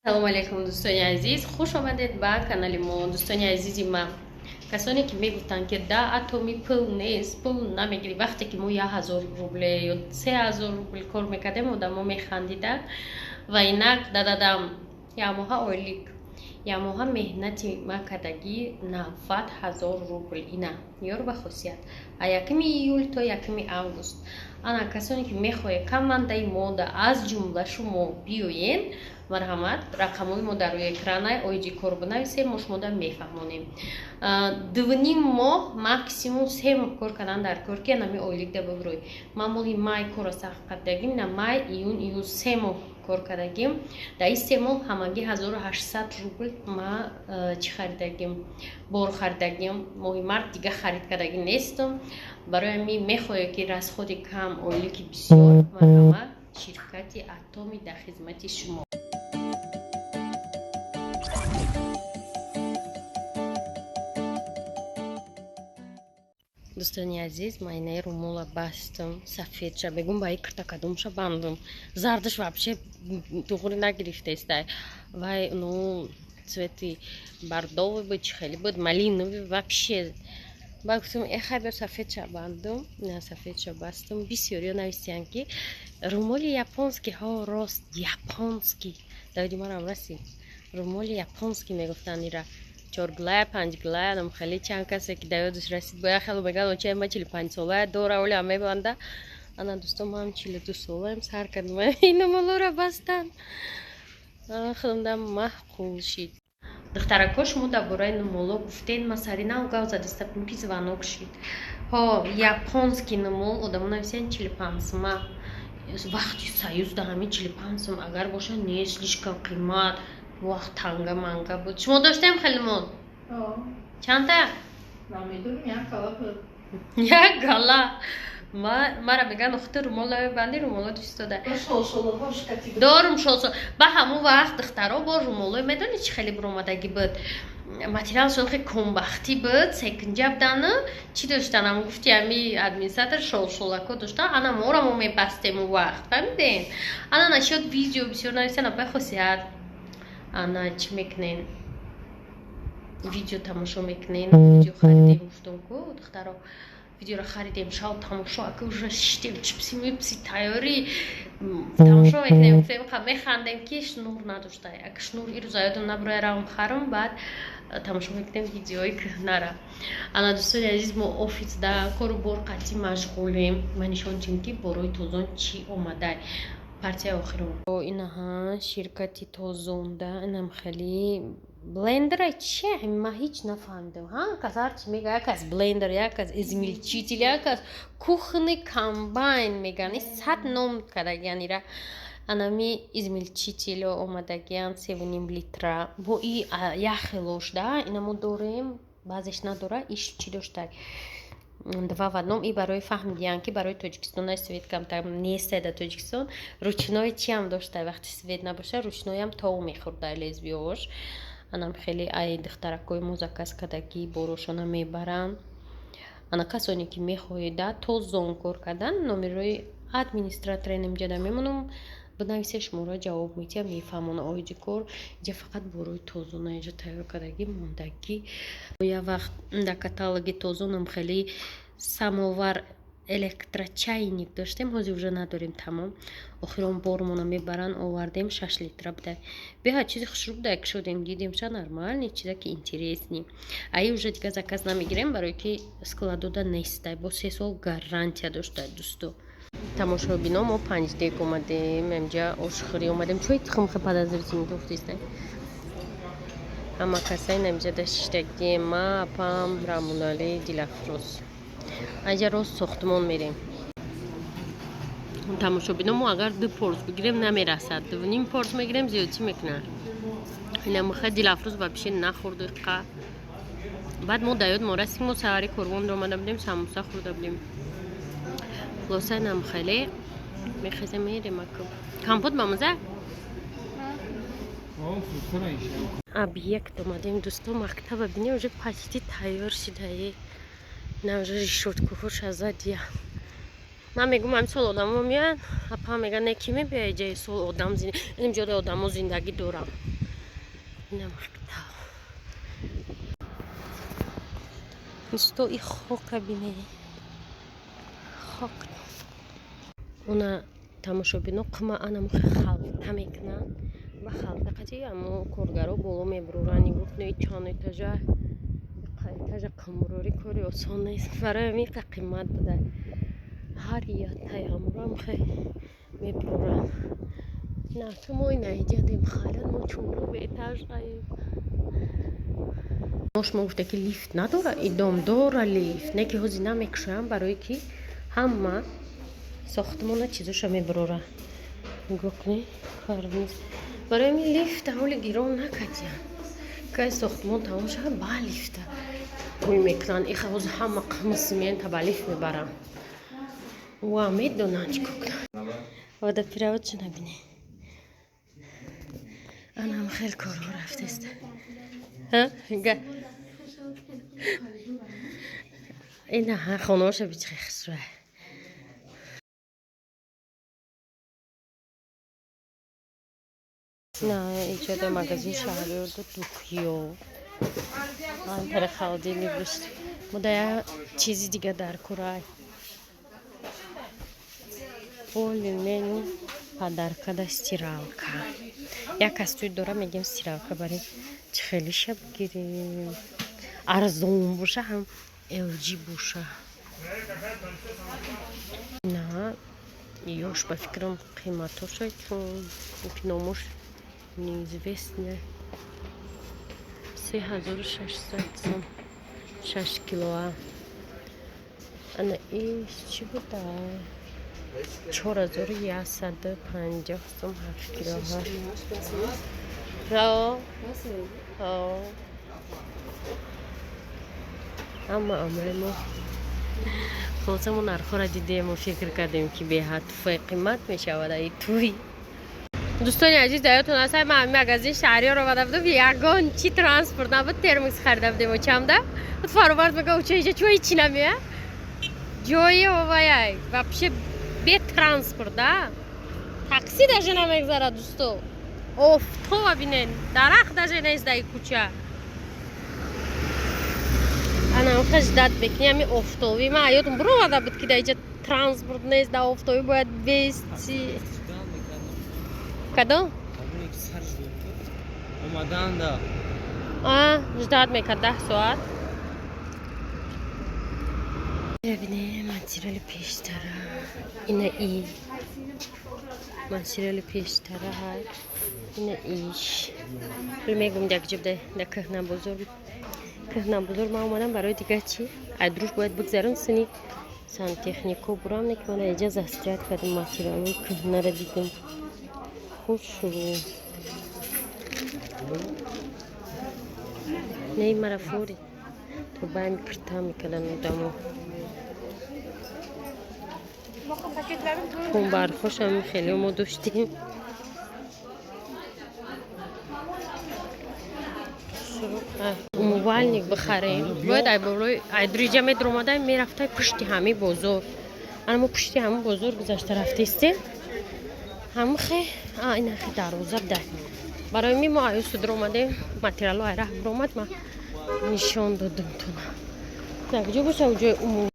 Салому алейкум, дӯстони азиз, хуш омадед ба канали мо. Дӯстони азизи ман, касоне ки мегуфтанд, ки да Атоми пул нест, пул намегирӣ, вақте ки мо 1000 рубле ё 3000 рубл кор мекардем, одамо механдиданд. Ва инак дададам ямоҳа ойлик, ямоҳа меҳнати ма кардагӣ 90 000 рубл. Ина ёр ба хусият, а 1 июл то 1 август. Ана касоне ки мехоҳед командаи мода, аз ҷумла шумо, биёен, марҳамат, рақамҳои мо дар рӯи экранай, оиди кор бинависем, мо шумода мефаҳмонем. 2,5 моҳ, максимум 3 моҳ кор кардан дар кор, ки анами ойликда бибурӯй. Ман моҳи май корро сахт кардагим, на май, июн, июл, 3 моҳ кор кардагим. Дар ин 3 моҳ ҳамагӣ 1800 рубл ма чӣ харидагим? Бор харидагим. Моҳи март дига харид кардагӣ нестам. Барои ҳамин мехоҳед, ки расходи кам, ойлики бисёр, марҳамат, ширкати Атоми дар хизмати шумо. Дӯстони азиз, майнаи румола бастам, сафедша. Бегум, ба икрта кадомша бандум? Зардаш вообще туғри нагирифтестай. Вай, ну, цвети бордовый буд, чи хеле буд, малиновый вообще. Ба гуфтам, эхай, бер, сафедша бандум. На, сафедша бастам. Бисёриё нависиянд, ки румоли японский. Ҳо, рост, японский. Давиди марам расид, румоли японский мегуфтанд ира, чорглая, панҷглая, нам хеле. Чанд касе ки да ёдаш расид, боя хело мегӯянд, оча ма 45 солая дора, оля мебанда. Ана, дӯстон, маам 42 солаем, сар кардам ин румолора бастан, худамда маъқул шид. Духтарако, шумо дар бораи нумоло гуфтен, ма сари нав гав задистабудем, ки звонок шид. Ҳо, японский нумол одамо нависиянд, 45 сума. Вақти союзда ҳамин 45 сум агар боша, не слишком қимат, вақт танга манга буд. Шумо доштем хеле нумол? Чанда? Намедонам, як гала буд. Як гала. Мара мегӯянд, охти румол намебандӣ, румоло истода дорум, шолшол. Ба ҳамон вақт, духтаро, бо румолои, медонӣ, чӣ хеле буромадагӣ буд, материалшон хеле комбахтӣ буд, секинҷа будану чӣ доштан, ам гуфти ами администратор, шолшолако доштан. Ана мора мо мебастем у вақт, фаҳмидем. Ана насчёт видео бисёр нависен, апай хосият, ана чӣ мекунен? Видео тамошо мекунен? Видео харидем, гуфтум ку, духтаро, видеоро харидем, шав тамошо. Ака уже шиштем, чипси мипси тайёрӣ, тамошо мекунем, гуфтем, механдем, ки шнур надошта. Ака шнур ирӯза ёдам набуроя, равам харам, баъд тамошо мекунем видеои кӯҳнара. Ана, дӯстони азиз, мо офисда кору бор қатъи машғулем. Ман нишон дидем, ки борои Тозон чӣ омадай, партияи охирон. Инаҳа, ширкати Тозонда инам хеле блендера чи, ма ҳеҷ нафаҳмидам. Ҳа, кас ҳарчи мега: як кас блендер, як кас измельчитель, як кас кухонный комбайн меган, сад ном кардагиан ира. Анами измельчитело омадагиан, 3,5 литра, бо и як хелош да ина мо дорем, баъзеш надора. Иш чӣ доштай? Два в одном. И барои фаҳмидиян, ки барои Тоҷикистон свет камтар нестай, дар Тоҷикистон ручной чиам доштай, вақти свет набоша, ручноям тов мехӯрдай лезвиёш. Анам хеле ай духтаракҳои мо заказ кардагӣ, борошона мебаранд. Ана касоне ки мехоҳед Тозон кор кардан, номерои администратора инҷада мемонам, бинависе, шуморо ҷавоб медиҳам, мефаҳмона оиди кор. Инҷа фақат борои Тозона инҷа тайёр кардагӣ, мондагӣ. Як вақт дар каталоги Тозонам хеле самовар, электрочайник доштем, ҳозир уже надорем, тамом. Охирон бормона мебаранд, овардем, 6 литра буда, беҳад чизи хушрӯ буда. Кушодем, дидем, ша нормальный, чиза ки интересный. Аи уже дига заказ намегирем, барое ки складода нестай, бо 3 сол гарантия доштай. Дӯсто, тамошобино, мо панҷдек омадем, инҷа ошхӯрӣ омадем. Чой тухмхе подозрительно гуфтистай. Ҳама касай намиҷа даштагием: ма, апам, Рамунали, Дилафрӯз. Аҷа рост сохтмон мерем. Тамошобино, мо агар ду порс бигирем, намерасад, дувним порс мегирем, зиёдчӣ мекунад. Инамиха Дилафрӯз вообще нахӯрду қа. Баъд мо да ёд мо расим, мо саҳари корвонро омада будем, самуса хӯрда будем. Хулоса, инам хеле мехезем, мерем. Аку компот бамаза. Объект омадем, дӯсто, мактаба бинем, уже почти тайёр шидае. Ина уже решёткаҳоша задия. Ман мегӯм, ҳамин сол одамо меоянд, апа мега, не, ки мебиёя ҷаи сол одам, ин ҷода одамо зиндагӣ дорам. Ина мактаб. Дӯсто, и хока бине. Хок. Уна тамошобино қума анаму халта мекунанд. Ба халта қати амо коргаро боло мебуроранд. Нигоҳ кунед, чанд этажа. Этажа қумбурорӣ кори осон нест. Барои ҳамин қимат буда. Ҳар яктаи ҳамурам хе мебуроранд. На, ки мо ина иҷадем хайрат, мо чорум этаж раем. Шумо гуфта ки лифт надора, и дом дора лифт. Не ки ҳозир намекушоям, барое ки ҳама сохтмона чизоша мебурора. Нигоҳ кунед, карниз. Барои ҳамин лифт ҳоли гирон накардиям. Кай сохтмон тамом шавад, ба лифта пул мекунанд. Иха ҳозир ҳама қими семента ба лифт мебаранд. Ва медонанд чӣ кор кунанд. Водопровод чӣ набинед. Анам хел корҳо рафтест. Ина хонаҳоша бичихе хушрӯя. На, иҷода магазин шаҳриёрда духиё. Антара холодильник дошт. Мо да як чизи дига дар курай. Более-менее подарка да стиралка. Як кас туй дора, мегем стиралка бари чӣ хелиша бигирем. Арзон боша, ҳам LG боша. На, ёш ба фикрам қиматоша, чун номош неизвестно. 3600 сом. 6 килоа. Ана иш чӣ буда? 4150 сом 7 килоа. Ҳо. Ҳо. Ама амре мо хулоса мо нархҳоро дидем ва фикр кардем, ки беҳад туфай қимат мешавад аи туй. Дӯстони азиз, дар ёдтон аст, ман ҳамин магазин шаҳриёр омада будам, ягон чи транспорт набуд, термос харида будем очамда. Фаровард мега, оча иҷа чӯ ҳечи намея? Ҷои оваяй, вообще бе транспорт, да? Такси даже намегзарад, дӯсто. Офтова бинен, дарахт даже нест дар кӯча. Ана хаш дад мекунӣ ҳами офтобӣ. Ман ёдам буромада буд, ки дар иҷа транспорт нест, дар офтобӣ бояд бести. Кадом? Омаданда. А, ждать мекард 10 соат. Бибинем материали пештара. Ина и материали пештара ҳай. Ина иш. Мегум як ҷо да кӯҳна бозор. Кӯҳна бозор ман омадам барои дигар чӣ? Айдруш бояд бигзарам, сини сантехнико бурам, не ки мана иҷа застряд кардам, материалҳои кӯҳнаро дидам. Хушрӯ. Не, мара фури. То баъми пирта мекардан одамо. Хунбархошам хеле мо доштем. Умывальник бихарем. Бояд айболои айдруиҷа медромадаем, мерафтай пушти ҳами бозор. Ана мо пушти ҳами бозор гузашта рафтестем. Ҳамихе, а инахе дарвоза буда. Барои ми мо аюсу дуромадем, материало ай раҳ буромад, ма нишон додам туна. Так, ҷо боша ҷои умум.